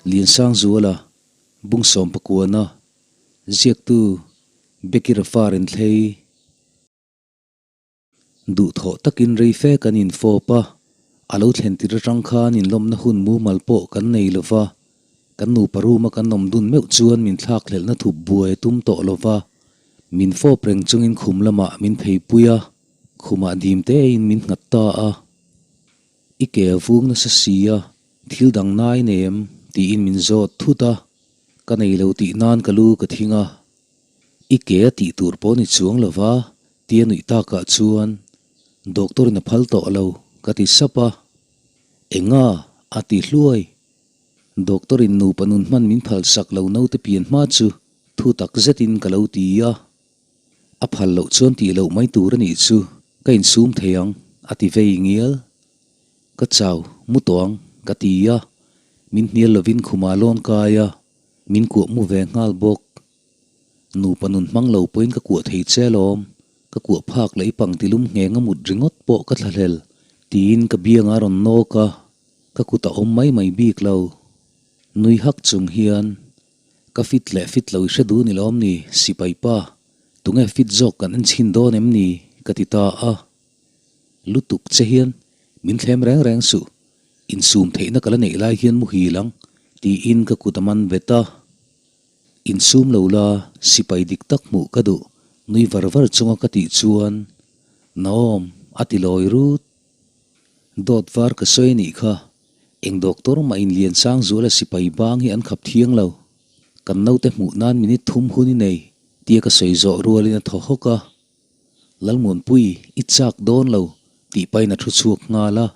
Liansangzuala, Bungsawm pakuana, ziaktu Becky Rafa Renthlei. Duhthawh takin rei fe kan infawp a, a lo thlen tir atang khan inlawmna hun mumal pawh kan nei lo va, kan nupa room a kan awm dun meuh chuan min thlakhlelhna thup buai a tum tawh lo va, min fawp reng chungin khum lamah min pheipui a, khumah dim tein min nghat ta a. I ke a vung nasa si a, thil dang nai nei em? tiin min zawt thut a, ka nei lo tih nan ka lu ka thing a. I ke a tih tur pawh ni chuang lo va, tia nuih takah chuan Doctor in a phal tawh lo, ka ti sap a. Enga? a ti hluai. Doctor in nupa nun hman min phal sak lo naute pian hma chu thu tak zetin ka lo ti a. A phal loh chuan tih loh mai tur a nih chu, ka insum thei ang, a ti vei ngial. Ka chau, mu tawh ang, ka ti a. Min hnial lovin khumah lawn kai a. Min kuah mu ve nghal bawk. Nupa nun hmang lo pawhin ka kuah thei che alawm. Ka kuah phak leh i pangtilum ngheng a mut ringawt pawh ka thlahlel, tiin ka biang a rawn nawk a, ka kut a awm mai mai bik lo. Nui hak chung hian, Ka fit leh fit lo i hre duh ni lawm ni, sipai pa. Tunge fit zawk kan en chhin dawn em ni? ka ti ta a. Lutuk che hian min thlem reng reng suh, insum theihna ka la neih lai hian muhil ang, tiin ka kut a man vet a. Insum lo la, sipai dik tak hmuh ka duh, nui var var chunga ka tih chuan, Naom, a ti lawi rut. Dawt var ka sawi anih kha, eng doctor mah in Liansangzuala sipai bang hi an khap thiang lo. Kan naute hmuh nan minute thum hun i nei, tia ka sawi zawh rualin a thaw hawk a. Lalmuanpui, i chak dawn lo, tih pahin a thu chhuak nghal a.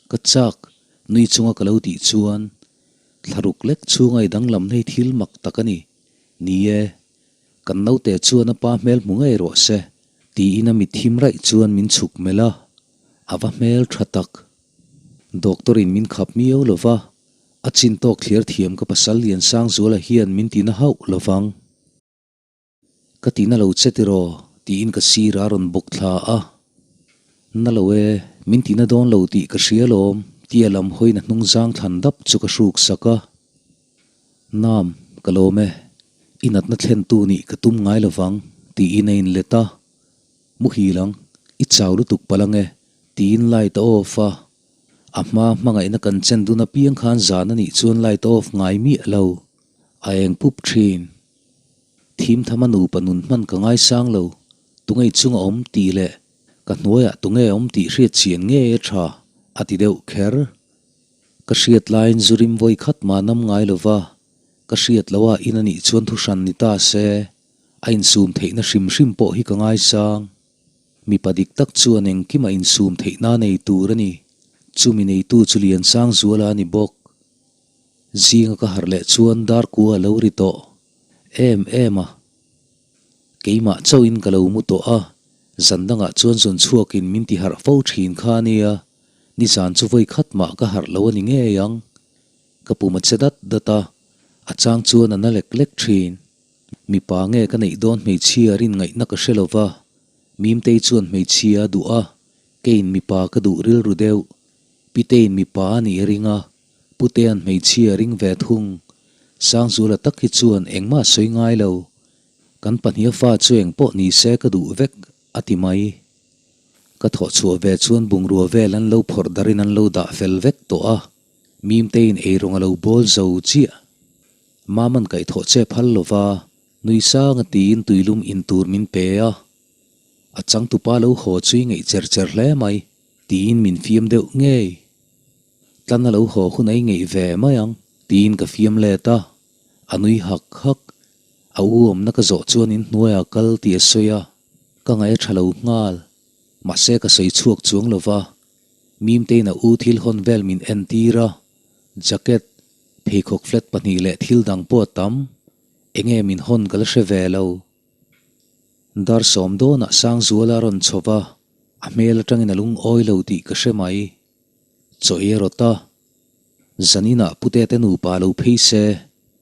Ka chak, nui chunga ka lo tih chuan, thlaruk lek chhunga i danglam hei thil mak tak a ni. Ni e, kan naute chuan a pa hmel hmu ngei rawh se, tiin a mit thim raih chuan min chhuk melh a, a va hmel tha tak. Doctor in min khap miau lo va, a chin tawk thliar thiam ka pasal Liansangzuala hian min tina hauh lo vang. Ka ti na lo che tiraw? tiin ka sir a rawn bawk thla a. Na lo e, min ti na dawn lo tih ka hria alawm, tia lam hawiin a hnung zang thlan dap chu ka hruk sak a. Nam, ka lawm e, i natna thlentu nih ka tum ngai lovang, tiin a inlet a. Muhil ang, i chau lutuk palh ang e, tiin light a off a. A hma hmangaihna kan chen dun apiang khan zan a nih chuan light a off ngai miah lo, a eng pup thin. Thim thama nupa nun hman ka ngaisang lo, tunge chunga awm tih leh ka hnuaiah tunge awm tih hriat chian ngei a tha, a ti deuh kher. Ka hriat laiin zu rim vawi khat mah nam ngai lo va, ka hriat loh a in a nih chuan thu hran ni ta se, a insum theihna hrim hrim pawh hi ka ngaisang. Mipa dik tak chuan engkim a insum theihna nei tur a ni, chumi neitu chu Liansangzuala a ni bawk. Zinga ka harh leh chuan dar kua a lo ri tawh em em a. Keimah chauhin ka lo mu tawh a, zan dangah chuan zun chhuakin min ti harh fo thin kha a nia, nizan chu vawi khat mah ka harh lo a ni ngei ang. Ka pum a che dat dat a, a chang chuan a na lek lek thin. Mipa nge ka neih dawn hmeichhia rin ngaihna ka hre lo va, Mimtei chuan hmeichhia a duh a, keiin mipa ka duh rilru deuh. Piteiin mipa a nih a ring a, Putea'n hmeichhia a ring ve thung. Sangzuala tak hi chuan engmah a sawi ngai lo. Kan pahniha fa chu eng pawh ni se ka duh vek, a ti mai. Ka thawh chhuah ve chuan bungrua vel an lo phawrh darin an lo dah fel vek tawh a, Mimteiin eirawng a lo bawl zo chiah. Maman kaihthawh che phal lo va, nui sanga tiin tuilum in tur min pe a. A changtupa lo haw chu i ngeih cher cher hle mai, tiin min fiam deuh ngei. Tlan a lo haw hun a i ngeih ve mai ang, tiin ka fiam let a. A nui hak hak. A u awmna ka zawh chuan in hnuaiah kal tih a sawi a, ka ngaih a tha lo nghal. Mahse ka sawi chhuak chuang lo va, Mimtein a u thil hawn vel min entir a, jacket, pheikhawk flat pahnih leh thil dang pawh a tam. Enge min hawn ka la hre ve lo. Dar sawm dawnah Sangzuala a rawn chho va, a hmel atangin a lungawi lo tih ka hre mai. Chaw ei a rawt a, Zaninah Putete nupa lo phei se,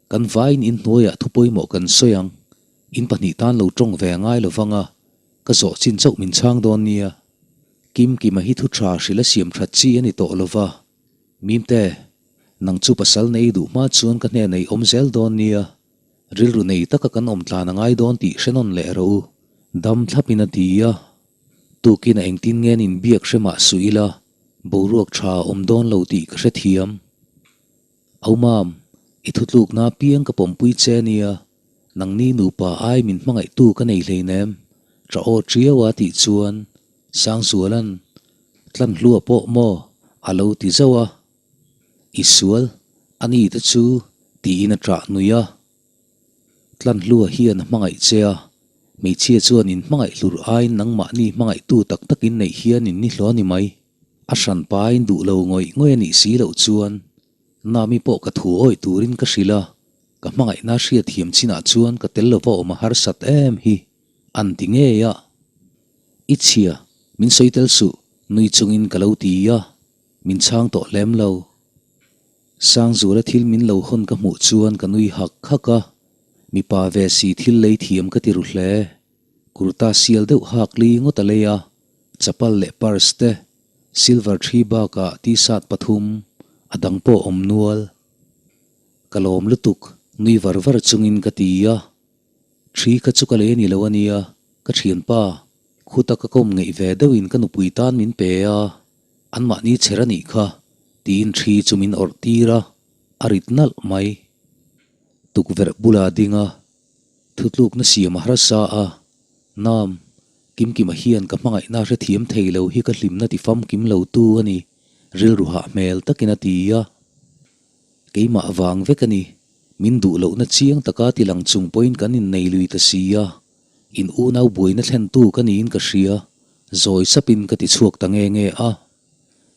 kan vaiin in hnuaiah thu pawimawh kan sawi ang, in pahnih tan lo tawng ve ngai lo vang a, ka zawh chin chauh min chhang dawn nia. Kim Kima hi thu tha hrilh a siam that chi a ni tawh lo va. Mimte. Nang chu pasal nei duh hma chuan ka hnenah i awm zel dawn nia. Rilru nei taka kan awm tlan a ngai dawn tih hre nawn leh rawh u. Dam thlapin a ti a. Tukin a engtin nge an inbiak hre mah suh ila, boruak tha a awm dawn lo tih ka hrethiam. Au Mam, i thutlukna apiang ka pawmpui che nia, nangni nupa ai min hmangaihtu ka nei hleinem, tha aw tiau a tih chuan Sangzuala'n Tlanhlua pawh maw a lo ti zauh a. I sual, a ni te chu tiin a ṭah nui a. Tlanhlua hian a hmangaih che a, hmeichhia chuan in hmangaih hlur aiin nangmahni hmangaihtu tak takin neih hian in ni hlawh a ni mai. A hran pain duh lo ngawih ngawih a nih si loh chuan Nami pawh ka thu awih turin ka hrilh a, ka hmangaihna hriatthiam chinah chuan ka tel lova awm a harsat em hi an ti ngei a. I chhia, min sawi tel suh, nui chungin ka lo ti a, min chhang tawh lem lo. Sangzuala thil min lo hawn ka hmuh chuan ka nui hak hak a, mipa ve si thil lei thiam ka ti ru hle. Kurta sial deuh hak li ngawt a lei a, chapal leh purse te, silver thi bakah t-shirt pathum, a dang pawh awm nual. Ka lawm lutuk, nui var var chungin ka ti a. Thi kha chu ka lei a ni lo a nia, ka thianpa, khuta ka kawm ngeih ve deuhin ka nupui tan min pe a, anmahni chher a nih kha, tiin thi chu min awrh tir a, a rit nalh mai. Tukverh bulah a ding a, Thutlukna siam a harsa a, Nam, Kimkima hian ka hmangaihna hrethiam thei lo hi ka hlimna ti famkim lo tu a ni, rilru hah hmel takin a ti a. Keimah vang vek a ni, min duh lohna chiang taka ti lang chung pawhin kan innei lui ta si a, in unau buaina thlentu ka niin ka hria, zawi sapin ka ti chhuak ta nge nge a.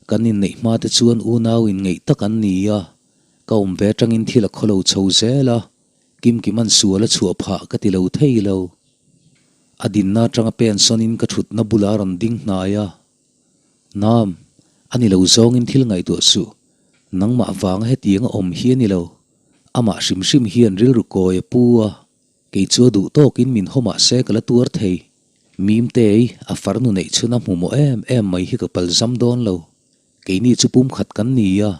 Kan inneih hma te chuan unau inngeih tak an ni a, ka awm ve atangin thil a khawlo chho zel a, Kimkima'n sual a chhuah phah ka ti lo thei lo. A dinna atanga pen sawnin ka thutna bulah a rawn ding hnai a. Nam, a ni lo zawngin thil ngaihtuah suh. Nangmah vanga hetiang a awm hi a ni lo. Amah hrim hrim hian rilru kawi a pu a, kei chu a duh tawkin min haw mah se ka la tuar thei. Mimtei, a farnu neih chhun a hmu mawh em em mai hi ka palzam dawn lo. Keini chu pumkhat kan ni a,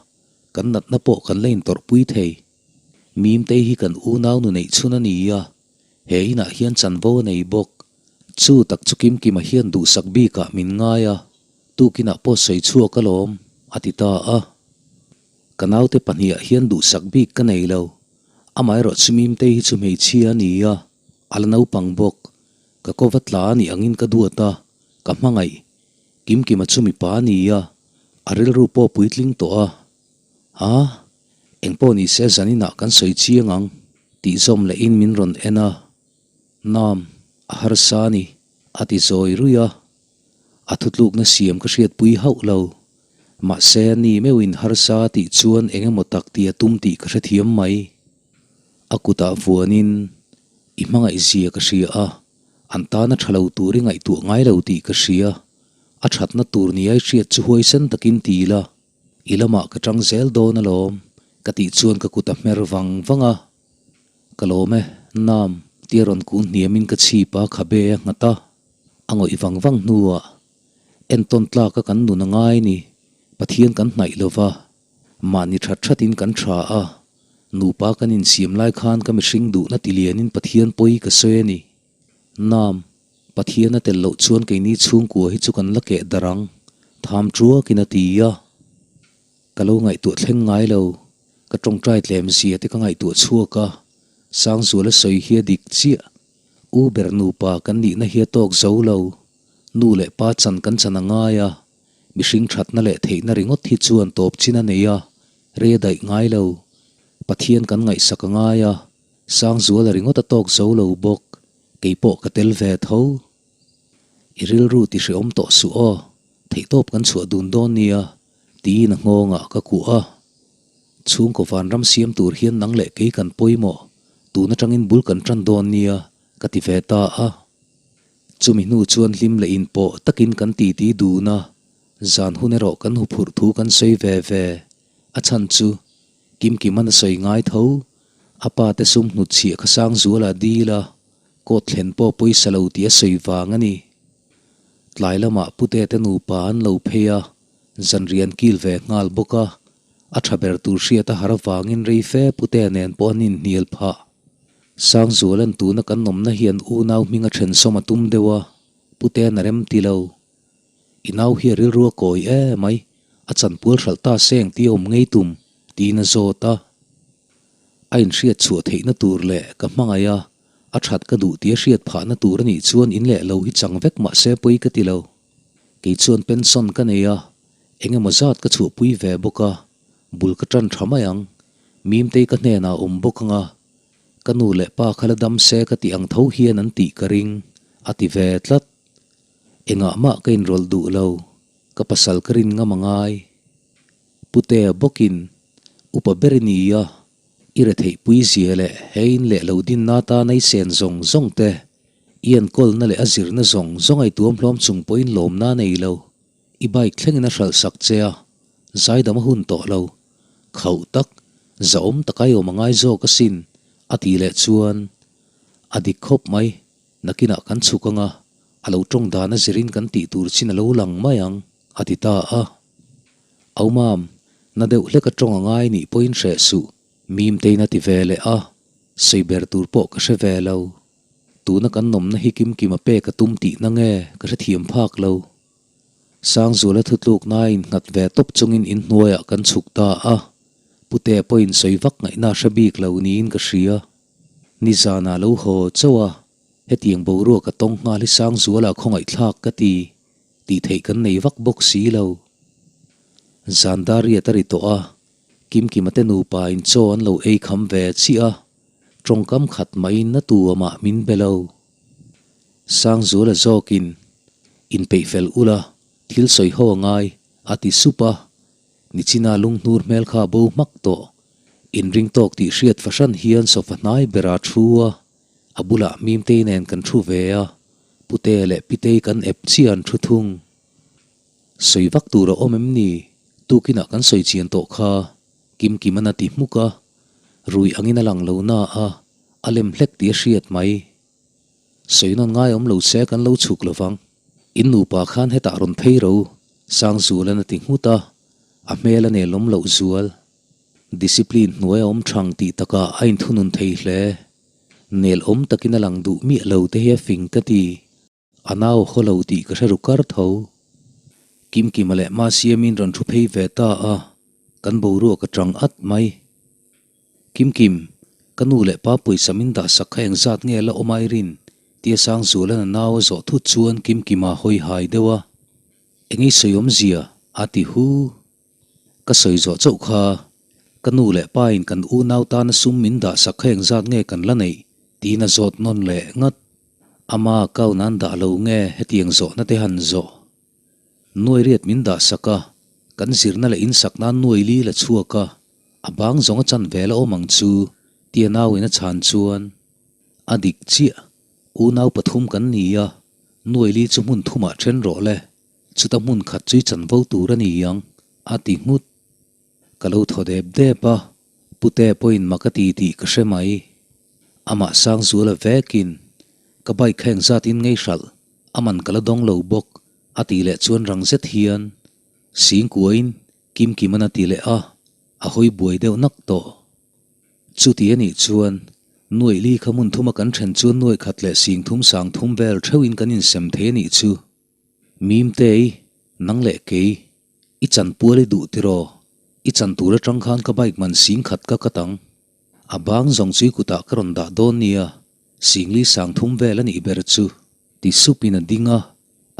kan natna pawh kan la intawrhpui thei. Mimtei hi kan unau nu neih chhun a ni a, he inah hian chanvo a nei bawk. Chu tak chu Kimkima hian duhsak bikah min ngai a, tukinah pawh sawi chhuak alawm, a ti ta a. Ka naute pahniha hian duhsak bik ka nei lo, amaherawh chu Mimtei hi chu hmeichhia a ni a, a la naupang bawk. Ka kova tla a nih angin ka duat a, ka hmangaih. Kimkima chu mipa a ni a, a rilru pawh puitling tawh a. A, engpawh ni se zaninah kan sawi chiang ang tih zawm lehin min rawn en a, Nam, a harsa a ni, a ti zawi ruih a. A thutlukna siam ka hriatpui hauh lo. Mahse, ni meuhin harsa a tih chuan eng emaw tak tih a tum tih ka hrethiam mai. A kutah vuanin, I hmangaih zia ka hria a, an tana tha lo tur i ngaihtuah ngai lo tih ka hria. A thatna tur ni ai hriat chu huaisen takin ti la. I lamah ka tang zel dawn alawm, ka tih chuan ka kut a hmer vang vang a. Ka lawm e, Nam, tia rawn kun hniamin ka chhip a, khabe a nghat a. A ngawih vang vang hnuah, Entawn tlaka kan nun a ngai ni, Pathian kan hnaih lo va, mahni that thatin kan tha a, nupa kan insiam lai khan ka mihring duhna tilianin Pathian pawi ka sawi a ni. Nam, Pathian a tel loh chuan keini chhungkua hi chu kan la keh darh ang, tham tuakin a ti a. Ka lo ngaihtuah thleng ngai lo, ka tawngtai tlem zia te ka ngaihtuah chhuak a, Sangzuala sawi hi a dik chiah. U ber nupa kan nihna hi a tawk zo lo, nu leh pa chan kan chan a ngai a, mihring thatna leh theihna ringawt hi chuan tawp chin a nei a, rei a daih ngai lo. Pathian kan ngaihsak a ngai a, Sangzuala ringawt a tawk zo lo bawk, kei pawh ka tel ve tho. I rilru ti hreawm tawh suh aw, theihtawp kan chhuah dun dawn nia, tiin a nghawngah ka kuah a. Chhungkaw vanram siam tur hian nang leh kei kan pawimawh, tun atangin bul kan tan dawn nia, ka ti ve ta a. Chumi hnu chuan hlim leh inpawh takin kan titi dun a, zan hun erawh kan huphurh thu kan sawi ve ve. A chhan chu Kimkiman a sawi ngai tho. A pa te sum hnutchhiah kha Sangzuala dil a, court thlen pawh pawisa lo tih a sawi vang a ni. Tlai lamah Pute te nupa an lo phei a, zanriah an kil ve nghal bawk a. A tha ber tur hriat a har avangin rei fe Putea nen pawh an inhnial phah. Sangzuala'n tuna kan awmna hian unau hming a then sawm a tum deuh a, Putea'n a rem ti lo. I nau hi a rilru a kawi e mai, a chanpual hralh ta seng tih a awm ngei tum, tiin a zawt a. A inhriat chhuah theihna tur leh ka hmangaih a, a that ka duh tih a hriat phahna tur a nih chuan in leh lo hi chang vek mah se pawi ka ti lo. Kei chuan pension ka nei a, eng emaw zat ka chhuahpui ve bawk a, bul ka tan tha mai ang. Mimtei ka hnenah a awm bawk ang a, ka nu leh pa kha la dam se ka tih ang tho hian an tih ka ring, a ti ve tlat. Engah mah ka inrawlh duh lo, ka pasal ka rin ngam a ngai. Putea bawkin, Upa ber i ni a, i retheihpui zia leh he in leh lo dinna atana i sen zawng zawng te, i enkawlna leh a zirna zawng zawng a i tuam hlawm chung pawhin lawmna a nei lo. I bike thlengin a hralh sak che a, zaidam a hun tawh lo. Khauh tak, zahawm taka i awm a ngai zawk asin, a tih leh chuan a dik khawp mai. Nakinah kan chhuk anga, a lo tawng dan a zirin kan tih tur chin a lo lang mai ang, a ti ta a. Au mam, na deuh hlek a tawng a ngai nih pawhin hreh suh, Mimtein a ti ve leh a, sawi ber tur pawh ka hre ve lo. Tuna kan nawmna hi kimkim a pek a tum tihna nge ka hrethiam phak lo. Sangzuala thutlukna a innghat ve tawp chungin inhnuaiah kan chhuk ta a, Putea pawhin sawi vak ngaihna a hre bik lo niin ka hria. Nizanah lo haw chauh a, hetiang boruak a tawng nghal hi Sangzuala khawngaihthlak ka ti, tih theih kan nei vak bawk si lo. Zandariat a ri tawh a, Kimkima te nupa in chaw an lo ei kham ve chiah a, tawngkam khat mahin a tu amah min be lo. Sangzuala zawkin, Inpeih fel ula, thil sawi ho a ngai, a ti sup a, Nichina lunghnur hmel kha a bo hmak tawh. Inring tawk tih hriat fahran hian sofa hnai berah a thu a, a bulah Mimtei nen kan thu ve a, Pute leh Pitei kan ep chiah an thu thung. Sawi vak tur a awm em ni? Tukinah kan sawi chian tawh kha, Kimkiman a ti hmuk a, rui angin a lang lo na a, a lem hlek tih a hriat mai. Sawi nawn ngai awm lo se kan lo chhuk lo vang. In nupa khan hetah rawn phei ro, Sangzualan a ti nghut a, a hmel a nelawm loh zual. Discipline hnuai a awm thang tih takah a inthunun thei hle. Nel awm takin a lang duh miah lo te hi a fing ka ti. A nau haw lo tih ka hre ru kar tho. Kimkima leh Masiamin rawn thu phei ve ta a, kan boruak a tang at mai. Kimkim, ka nu leh pa pawisa min dah sak kha engzat nge la awm ai rin? Tia Sangzualan a nau a zawh thut chuan Kimkima hawi hai deuh a. Engei sawi awmzia? a ti hu. Ka sawi zawh chauh kha, ka nu leh pa in kan unau tana sum min dah sak kha engzat nge kan la neih? tiin a zawt nawn leh ngat. Ama account an dah lo nge hetiang zawhna te han zawh? Nuai riat min dah sak a, kan zirna leh insak nan nuai li la chhuak a, a bang zawng a chan vel a awm ang chu tia nauin a chhan chuan a dik chiah, unau pathum kan ni a, nuai li chu hmun thumah then rawh le, chuta hmun khat chu i chanvo tur a ni ang, a ti nghut. Ka lo thaw dep dep a, Pute pawhin mak a ti tih ka hre mai. Amah Sangzuala vekin, Ka bike kha engzat in ngei hralh, a man ka la dawng lo bawk, a tih leh chuan rang zet hian Singkuain Kimkiman a ti leh a, a hawi buai deuh nak tawh. Chuti a nih chuan, nuaih li kha hmun thuma kan then chuan nuaih khat leh sing thum sang thum vel theuhin kan insem thei a nih chu. Mimtei, nang leh kei, I chanpual i duh tiraw? I chan tur atang khan ka bike man sing khat ka kat ang. A bang zawng chu i kutah ka rawn dah dawn nia, singli sang thum vel a nih ber chu. Ti supin a ding a,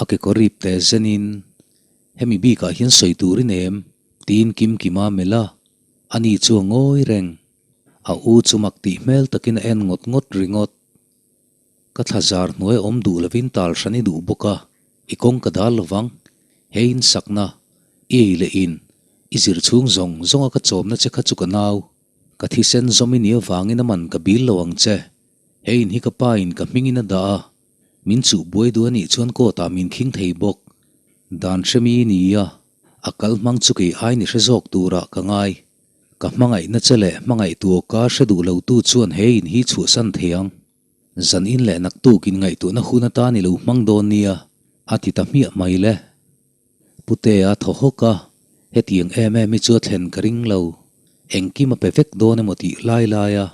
a kekawr rip te zenin, Hemi bikah hian sawi tur i nem, tiin Kimkima a melh a, ani chu a ngawi reng. A u chu mak tih hmel takin a en ngawt ngawt ringawt. Ka thla zar hnuai awm duh lovin tal hran i duh bawk a, i kawng ka dal lovang. He in sakna, i ei leh in, i zir chhung zawng zawnga ka chawmna che kha chu ka nau. Ka thisen zawm i nih avangin a man ka bil lo ang che. He in hi ka pa in ka hmingin a dah a, min chuh buai duh a nih chuan court ah min khing thei bawk. Dan hremi i ni a, a kal hmang chu kei ai ni hre zawk turah ka ngai. Ka hmangaihna che leh hmangaihtu awka hre duh lotu chuan he in hi chhuahsan thei ang. Zan in leh naktuk in ngaihtuahna hun atan i lo hmang dawn nia, a ti ta hmiah mai le. Putea thaw hawk a, Hetiang em em hi chu a thlen ka ring lo. Engkim a pe vek dawn emaw tih lai lai a.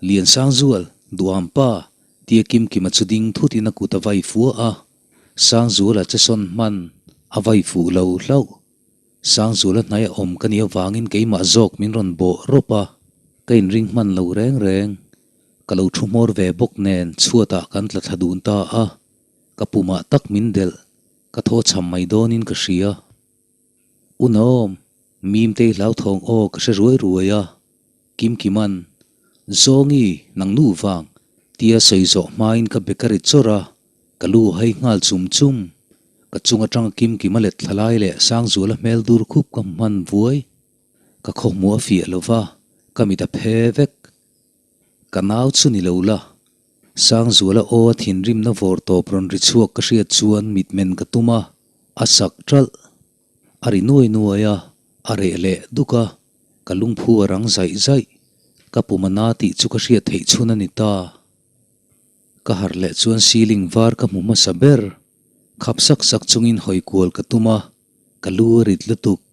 Liansangzual, duham pa, tia Kimkima chu ding thutin a kut a vai fua a. Sangzuala che sawn hman a vai fuh lo hlauh. Sangzuala hnaih a awm ka nih avangin keimah zawk min rawn bawh rawp a, ka inring hman lo reng reng. Ka lo thu hmawr ve bawk nen chhuatah kan tla thla dun ta a, ka pumah tak min delh, ka thaw chham mai dawnin ka hria. Unawm, Mimtei hlauthawng aw ka hre ruai ruai a, Kimkiman, Zawngi, nang nu vang, tia sawi zawh hmain ka bek a ri chawrh a, ka lu a hai nghal chum chum. Ka chung atanga Kimkima let thla lai leh Sangzuala hmel dur khup ka hmu hman vuai. Ka khawhmuh a fiah lo va, ka mit a phe vek. Ka nau chu ni lo la. Sangzuala aw a thinrimna vawr tawp rawn ri chhuak ka hriat chuan mitmen ka tum a, a sak ṭalh. A ri nuai nuai a, a reh leh duk a, ka lungphu a rang zaih zaih. Ka pum a na tih chu ka hriat theih chhun a ni ta. Ka harh leh chuan ceiling var ka hmu hmasa ber. Khap sak sak chungin hawi kual ka tum a, ka lu a rit lutuk.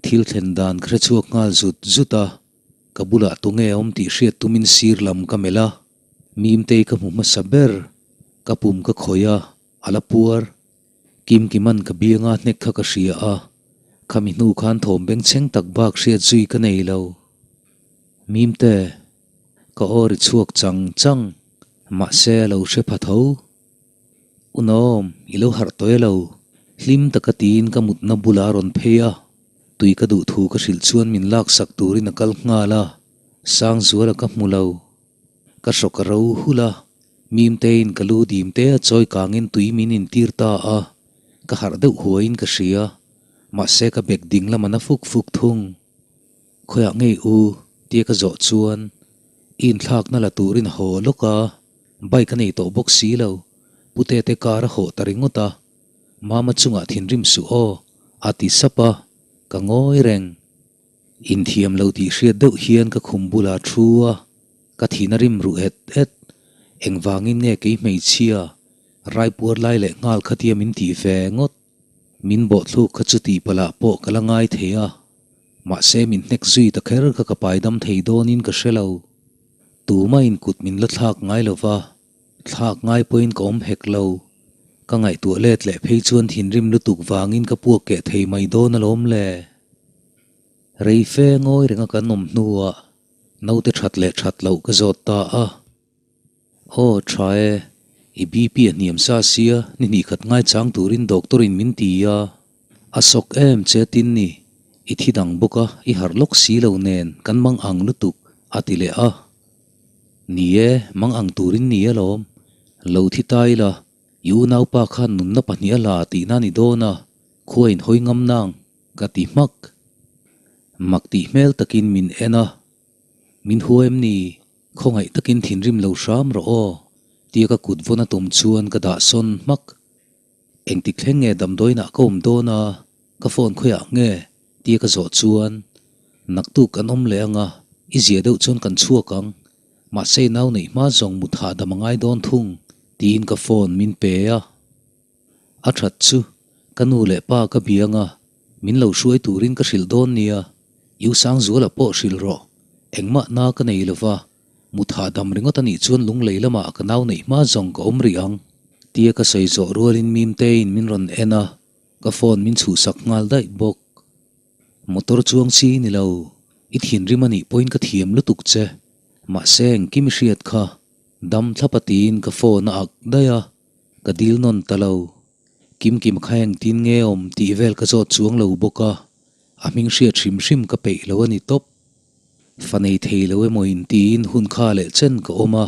Thil thlen dan ka hre chhuak nghal zut zut a, ka bulah tunge a awm tih hriat tumin sir lam ka melh a. Mimtei ka hmu hmasa ber, ka pum ka khawih a, a la puar. Kimkiman ka bianga hnek kha ka hria a, khami hnu khan thawm bengchheng tak bak hriat zui ka nei lo. Mimte, ka aw ri chhuak chang chang, mahse a lo hre pha tho. Unawm, i lo harh tawh e lo, hlim taka tiin ka mutna bulah a rawn phei a, tui ka duh thu ka hrilh chuan min laksak turin a kal nghal a, Sangzuala ka hmu lo. Ka hrawk a ro hul a, Mimtein ka lu dim te a chawi kangin tui min intir ta a, ka harh deuh huaiin ka hria, mahse ka bek ding lam a na fuk fuk thung. Khawiah ngei u? tia ka zawh chuan i inthlakna la turin a haw lawk a, bike a nei tawh bawk si lo, Putete car a hawh ta ringawt a, Mama chungah thinrim suh aw, a ti sap a, ka ngawi reng. Inthiam lo tih hriat deuh hian ka khum bulah thu a, ka thin a rim ruh et et. Engvangin nge kei hmeichhia, raipuar lai leh nghal khatia min tih ve ngawt. Min bawhthluk kha chu tih palh ah pawh ka la ngai thei a, mahse min hnek zui ta kher kha ka pai dam thei dawnin ka hre lo. Tumahin kut min la thlak ngai lo va, thlak ngai pawhin ka awm hek lo. Ka ngaihtuah let leh phei chuan thinrim lutuk vangin ka puak keh thei mai dawn alawm le. Rei fe ngawi renga kan awm hnuah naute that leh that loh ka zawt ta a. Aw, tha e. I BP a hniam sa sia, ni hnih khat ngaichang turin doctor in min ti a. A sawk em che tin ni, i thi dang bawk a, i harh lawk si lo nen kan mang ang lutuk, a ti leh a. Ni e, mang ang turin ni alawm. Lo thi ta ila, i unaupa khan nunna pahnih a la tihna ni dawn a, khua in hawi ngam nang, ka ti hmak. Mak tih hmel takin min en a, Min hua em ni? Khawngaih takin thinrim lo hram rawh aw, tia ka kut vawn a tum chuan ka dah sawn hmak. Engtik thleng nge damdawiinah ka awm dawn a, ka phone khawiah nge? tia ka zawh chuan, Naktuk kan awm leh ang a, i zia deuh chuan kan chhuak ang. Mahse nau neih hma zawng mut hahdam a ngai dawn thung, tiin ka phone min pe a. A that chu, ka nu leh pa ka biang a, min lo hruai turin ka hrilh dawn nia, U Sangzuala pawh hrilh rawh, engmah na ka nei lo va, mut hahdam ringawt a nih chuan lunglei lamah ka nau neih hma zawng ka awm rih ang. Tia ka sawi zawh rualin Mimteiin min rawn en a, ka phone min chhuhsak nghal daih bawk. Motor chuang chi ni lo, i thinrim a nih pawhin ka thiam lutuk che, mahse engkim i hriat kha, dam thlap a tiin ka phone a ak daih a, Ka dil nawn ta lo. Kimkim kha engtin nge awm tih vel ka zawt chuang lo bawk a, a hming hriat hrim hrim ka peih lo a ni tawp. Fa nei thei lo emaw intiin hun kha leh chen ka awm a,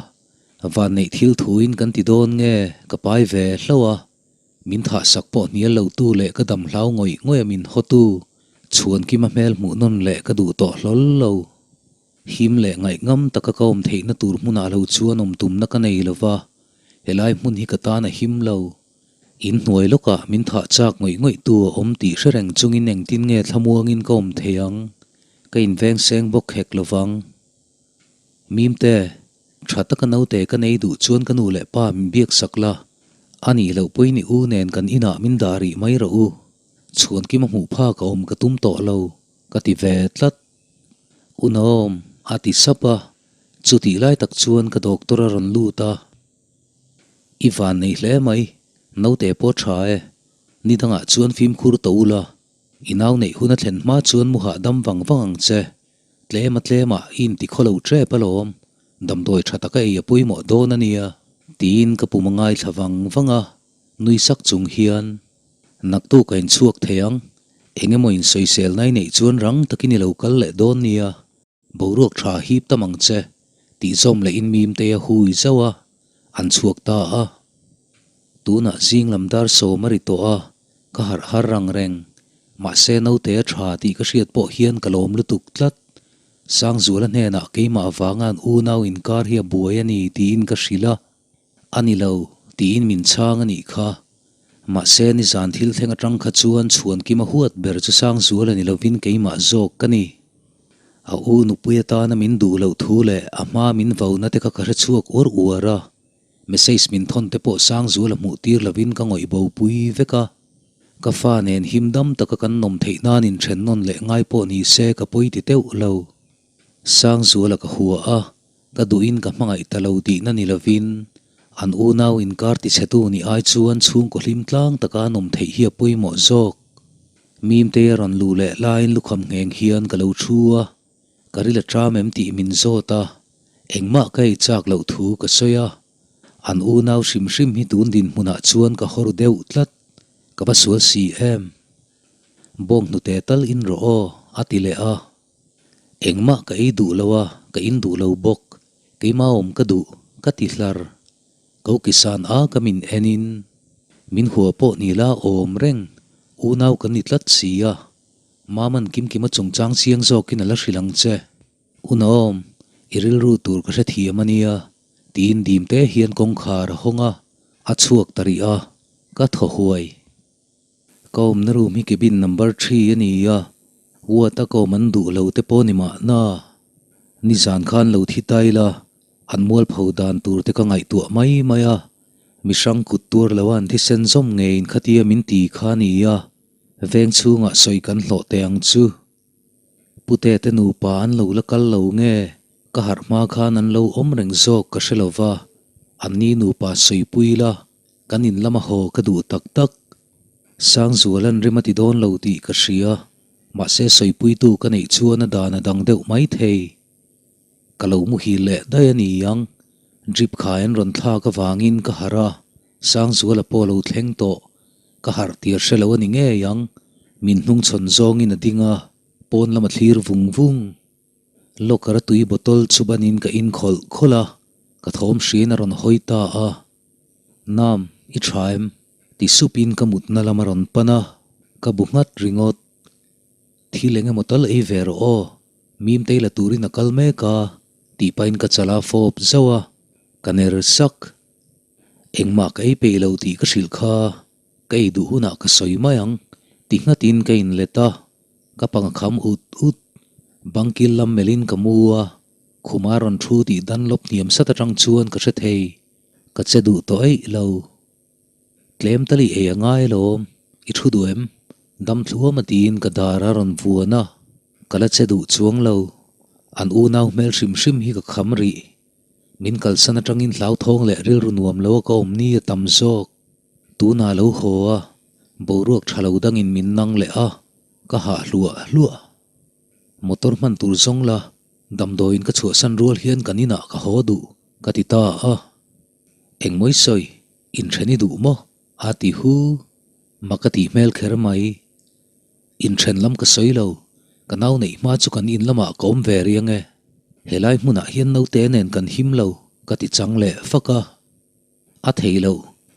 vanneih thil thuin kan ti dawn nge ka pai ve hlauh a, min thahsak pawh hnial lo tu leh ka dam hlau ngawih ngawih a min hawtu Chhuankima hmel hmuh nawn leh ka duh tawh hlawl lo. Him leh ngaihngam taka ka awm theihna tur hmunah lo chuan awm tumna ka nei lo va, helai hmun hi ka tan a him lo. In hnuai lawkah min thah chak ngawih ngawih tu a awm tih hre reng chungin engtin nge thlamuangin ka awm thei ang? Ka inveng seng bawk hek lo vang. Mimte, tha taka naute ka nei duh chuan ka nu leh pa min biak sak la, a nih loh pawhin i u nen kan inah min dah rih mai rawh u. Chhuankima hmuh phak a awm ka tum tawh lo, ka ti ve tlat. Unawm, a ti sap a, chutih lai tak chuan ka doctor a rawn lut a. I van nei hle mai, naute pawh tha e. Ni dangah chuan fimkhur tawh ula, i nau neih hun a thlen hma chuan mu hahdam vang vang ang che. Tlema tlema i inti khaw lo tep alawm, damdawi tha taka ei a pawimawh dawn a nia, tiin ka pum a ngaithla vang vang a, nui sak chung hian, Naktuk a inchhuak thei ang, eng emaw insawisel nai neih chuan rang takin i lo kal leh dawn nia, boruak tha hip tam ang che, tih zawm lehin Mimte a hui zauh a, an chhuak ta a. Tunah zing lam dar sawm a ri tawh a, ka harh har rang reng. Mahse naute a tha tih ka hriat pawh hian ka lawm lutuk tlat. Sangzuala hnenah keimah avanga an unau inkar hi a buai a ni tiin ka hrilh a. A ni lo, tiin min chhang a nih kha. Mahse nizan thil thleng atang kha chuan Chhuankima huat ber chu Sangzuala ni lovin keimah zawk ka ni. A u nupui atana min duh loh thu leh a hma min vauna te kha ka hre chhuak uar uar a. Message min thawn te pawh Sangzuala hmuh tir lovin ka ngawih bo pui vek a. Ka fa nen him dam taka kan nawm theih nan inthen nawn leh ngai pawh ni se ka pawi ti teuh lo. Sangzuala ka hua a, ka duhin ka hmangaih ta lo tihna ni lovin an unau inkar tichhetu nih ai chuan chhungkaw hlim tlang taka an awm theih hi a pawimawh zawk. Mimte a rawn luh leh laiin lukham ngheng hian ka lo thu a, ka ril a ṭam em tih min zawt a, engmah ka ei chak loh thu ka sawi a, an unau hrim hrim hi tun dinhmunah chuan ka hawr deuh tlat, ka va sual si em. Bawng hnute tal in rawh aw, a ti leh a. Engmah ka ei duh lo a, ka in duh lo bawk. Keimah awm ka duh, ka ti hlar. Ko kisan a ka min en in, min hua pawh ni la awm reng, unau kan ni tlat si a. Maman Kimkima chungchang chiang zawkin a la hrilh ang che. Unawm, i rilru tur ka hrethiam a nia, tiin dim te hian kawngkhar a hawng a, a chhuak ta rih a, ka thaw huai. Ka awmna room hi cabin number 3 a ni a, ward a ka awm an duh lo te pawh ni mahna. Nizan khan lo thi ta ila, an mualpho dan tur te ka ngaihtuah mai mai a, mihrang kut tuar lo a an thisen zawm ngeiin khatia min ti kha a ni a, veng chhungah sawi kan hlawh teh ang chu. Pute te nupa an lo la kal lo nge, ka harh hma khan an lo awm reng zawk ka hre lova, anni nupa sawipui la, Kan in lama haw ka duh tak tak. Sangzualan rim a ti dawn lo tih ka hria, mahse sawipuitu ka neih chuan a dan a dang deuh mai thei. Ka lo muhil leh daih a ni ang, drip khai an rawn thlak avangin ka harh a, Sangzuala pawh a lo thleng tawh. Ka harh tir hre lo a ni ngei ang, min hnungchhawn zawngin a ding a, pawn lama thlir vung vung. Locker a tui bottle chu banin ka in khawlh khawlh a, ka thawm hriin a rawn hawi ta a. Nam, i tha em? Ti supin ka mutna lam a rawn pan a, ka bu nghat ringawt. Thil eng emaw tal ei ve rawh aw, Mimtei la turin a kal mek a, tih pahin ka chala fawp zauh a, ka ner sak. Engmah ka ei peih lo tih ka hrilh kha, ka ei duh hunah ka sawi mai ang, ti nghatin ka inlet a, ka pang a kham ut ut. Bangkil lam melhin ka mu a, khuma rawn thu tih danlawp hniam sat atang chuan ka hre thei. Ka che duh tawh eih lo. Tlem tal i ei a ngai alawm, i thu duh em? Dam thluam a tiin ka dar a rawn vuan a, ka la che duh chuang lo. An unau hmel hrim hrim hi ka kham rih. Min kalsan atangin hlauthawng leh rilru nuam lo a ka awm ni a tam zawk. Tunah lo haw a, boruak tha lo dangin min nang leh a, ka hah hluah hluah. Motor hman tur zawng la, damdawiin ka chhuahsan rual hian kan inah ka haw duh. Ka ti ta a, Engmawi sawi, inthen i duh maw? a ti hu. Mak ka tih hmel kher mai. Inthen lam ka sawi lo, ka nau neih hma chu kan in lamah ka awm ve riang e. Helai hmunah hian naute nen kan him lo, ka ti chang leh fak a. A thei lo,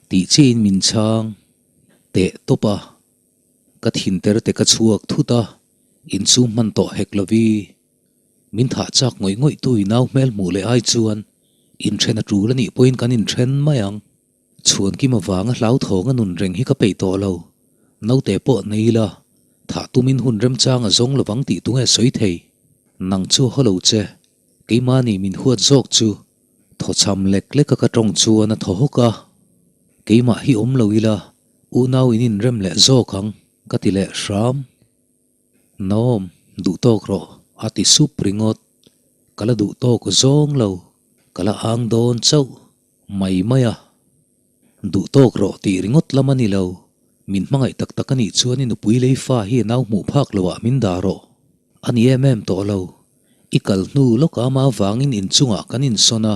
tih chiahin min chhang teh tawp a. Ka thin ter te ka chhuak thut a, inchhung hman tawh hek lovi. Min thah chak ngawih ngawih tu i nau hmel hmuh leh ai chuan inthen a tul a nih pawhin kan inthen mai ang. Chhuankim avanga hlauthawng a nun reng hi ka peih tawh lo. Naute pawh nei ila, thah tumin hun remchang a zawng lovang tih tunge sawi thei. Nang chu a haw lo che, keimahni min huat zawk chu thawchham lek lek a ka tawng chuan a thaw hawk a. Keimah hi awm lo ila, unau in inrem leh zawk ang. Ka ti leh hram. Naom, duh tawk rawh, a ti sup ringawt. Ka la duh tawk zawng lo, ka la ang dawn chauh mai mai a. Duh tawk rawh tih ringawt lam a ni lo, min hmangaih tak tak a nih chuan i nupui lei fa hi nau hmuh phak lo ah min dah rawh. A ni em em tawh lo, i kal hnu lawk ama vangin inchungah kan insawn a,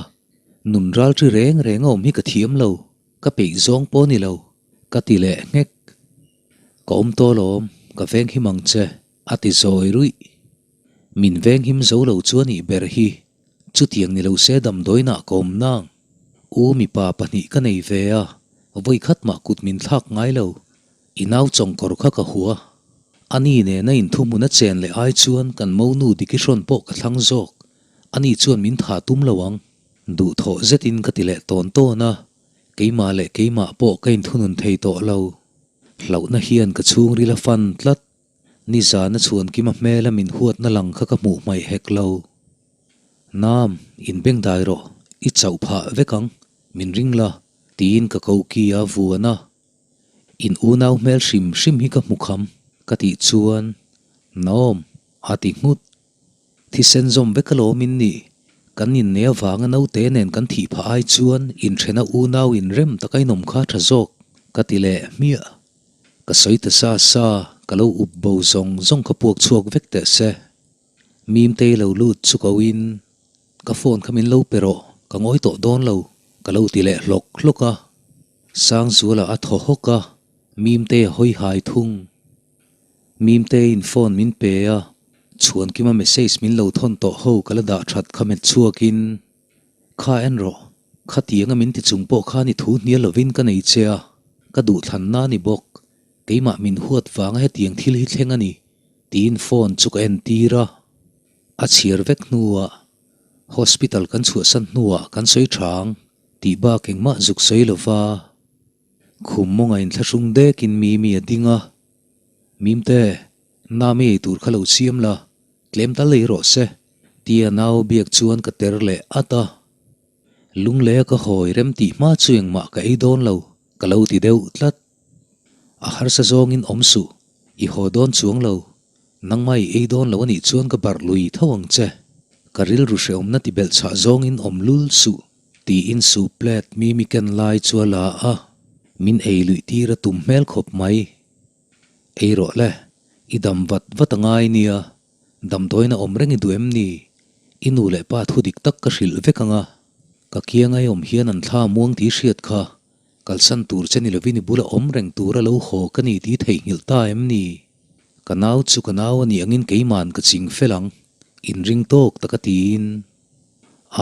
nun ral ṭi reng reng a awm hi ka thiam lo, ka peih zawng pawh a ni lo, ka ti leh nghek. Ka awm tawh alawm, ka veng him ang che, a ti zawi ruih. Min veng him zo lo chu a nih ber hi, chutiang ni lo se damdawiinah ka awm nang. U mipa pahnih ka nei ve a, vawi khat mah kut min thlak ngai lo, i nau chawngkawr kha ka hua. A ni nena inthuhmun a chen leh ai chuan kan monu diki hrawn pawh ka thlang zawk, ani chuan min tha tum lo ang. Duhthawh zetin ka ti leh tawn tawn a, Keimah leh keimah pawh ka inthunun thei tawh lo. Hlauhna hian ka chhungril a fan tlat. Nizana chhuankima hmela min huatna lang kha ka hmuh hmaih hek lo. Nam, inbengdai rawh, i chauh phah vek ang, min ring la, tiin ka ko ki a vuan a. In unau hmel hrim hrim hi ka hmu kham, ka tih chuan, Naom, a ti nghut. Thisen zawm vek alawm in nih, kan inneih avanga naute nen kan thih phah ai chuan inthena unau inrem taka inawm kha tha zawk ka ti leh hmiah. Ka sawi ta sa sa, ka lo up bo zawng zawng kha puak chhuak vek teh se. Mimtei lo lut chu ko in, ka phone kha min lo pe rawh, ka ngawi tawh dawn lo, ka lo ti leh hlawk hlawk a. Sangzuala a thaw hawk a, Mimtei a hawi hai thung. Mimteiin phone min pe a, Chhuankima message min lo thawn tawh ho ka la dah that kha met chhuakin, Kha en rawh, khatianga min ti chung pawh khan i thu hnial lovin ka nei che a, ka duhthlanna a ni bawk, keimah min huat vanga hetiang thil hi thleng a ni, tiin phone chu ka entir a. A chhiar vek hnuah, Hospital kan chhuahsan hnuah kan sawi tha ang tih bak engmah zuk sawi lova. Khum mawnga inthlahrung dekin Mimi a ding a, Mimte, Nami ei tur kha lo siam la, tlem tal ei rawh se, tia nau biak chuan ka ter leh at a. Lunglei a ka hawi rem tih hma chu engmah ka ei dawn lo, ka lo ti deuh tlat. A harsa zawngin awm suh, i haw dawn chuang lo, nangmah i ei dawn lo a nih chuan ka barh lui tho ang che. Ka rilru hrehawmna ti belh chhah zawngin awm lul suh. Tiin soup plate Mimi ken lai chu a la a, min ei luih tir a tum hmel khawp mai. Ei rawh le, i dam vat vat a ngai nia, damdawiin a awm reng i duh em ni? I nu leh pa thu dik tak ka hrilh vek ang a, ka kiang ai awm hian an thla muang tih hriat kha, kalsan tur che ni lovin i bula awm reng tur a lo haw ka ni tih theihnghilh ta em ni? Ka nau chu ka nau a nih angin keima'n ka ching fel ang, inring tawk taka tiin.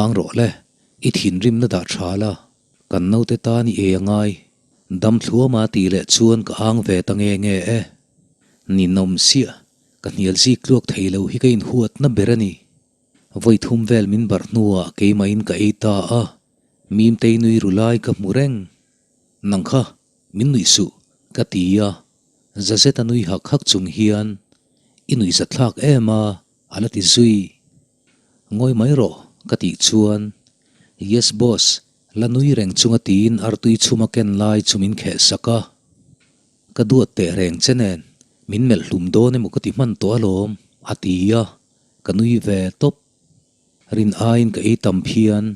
Ang rawh le, i thinrimna dah tha la, kan naute tan i ei a ngai. Dam thluama tih leh chuan ka ang ve ta nge nge e. Ninawm siah, ka hnial zik tluak thei lo hi ka inhuatna ber a ni. Vawi thum vel min barh hnuah keimahin ka ei ta a, Mimtei nui ru lai ka hmu reng. Nang kha, min nuih suh, ka ti a, za zeta nui hak hak chung hian, I nuih zathlak em a, a la ti zui. Ngawi mai rawh, ka tih chuan, Yes boss, la nui reng chunga tiin artui chhuma ken lai chu min kheh sak a. Ka duat teh reng che nen, min melh hlum dawn emaw ka ti hman tawh alawm, a ti a, ka nui ve tawp. Rin aiin ka ei tam phian.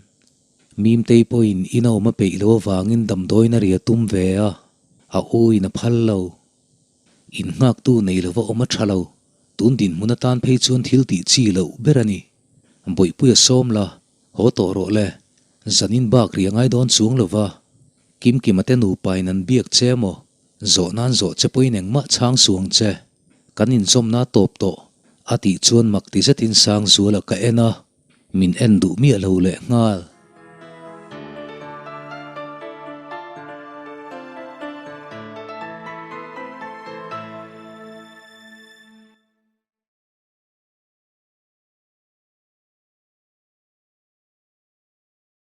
Mimtei pawhin in a awm a peih loh avangin damdawiin a ria tum ve a, a u in a phal lo. Innghaktu nei lova awm a tha lo. Tun dinhmun atan phei chuan thil tih chi loh ber a ni. Bawihpuia sawm la, haw tawh rawh le. Zanin bak ri a ngai dawn chuang lo va. Kimkima te nupain an biak che maw? Zawh nan zawh che pawhin engmah chhang suang che. Kan inzawmna a tawp tawh, a tih chuan mak ti zetin Sangzuala ka en a, min en duh miah lo leh nghal.